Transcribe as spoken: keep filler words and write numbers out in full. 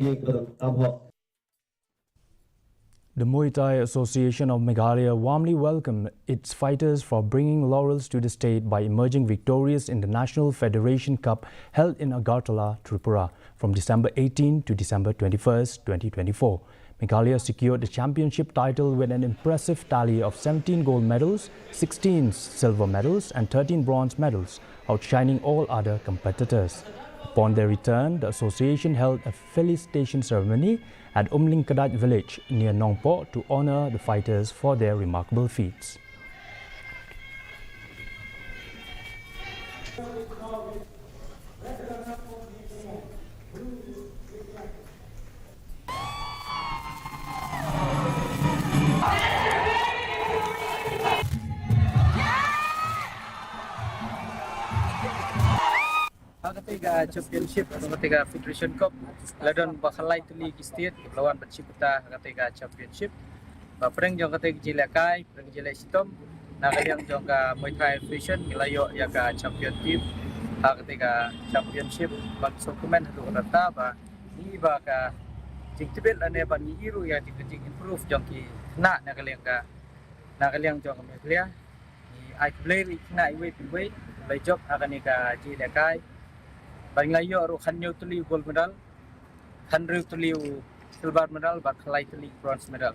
The Muay Thai Association of Meghalaya warmly welcomed its fighters for bringing laurels to the state by emerging victorious in the National Federation Cup held in Agartala, Tripura, from December eighteen to December twenty-first, twenty twenty-four. Meghalaya secured the championship title with an impressive tally of seventeen gold medals, sixteen silver medals, and thirteen bronze medals, outshining all other competitors. Upon their return, the association held a felicitation ceremony at Umlingkdait village near Nongpoh to honor the fighters for their remarkable feats. Ha katei ka championship, ha katei ka Federation Cup, la don ba khatlai tylli ki state kiba la wan ban shim bynta ha katei ka championship. Ba pdeng jong katei ka jingïalehkai, pdeng ka jingïaleh shitom, na ka liang jong ka Muay Thai Federation ngi la ïoh ïa ka champion team ha katei ka championship. Ba ngi sngewkmen haduh katta ba ngi ba ka jingtbit lane ba ngi ïohi ruh ïa ka jingimprove jong ki khynnah na ka liang ka, na ka liang jong ka Meghalaya. Ngi ai khublei ruh ïa ki khynnah iwei pa iwei ba la jop ha kane ka jingïalehkai. Ba ngi la ïoh ruh khathynñiew tylli u gold medal, khathynriew tylli u silver medal bad khatlai tylli u bronze medal.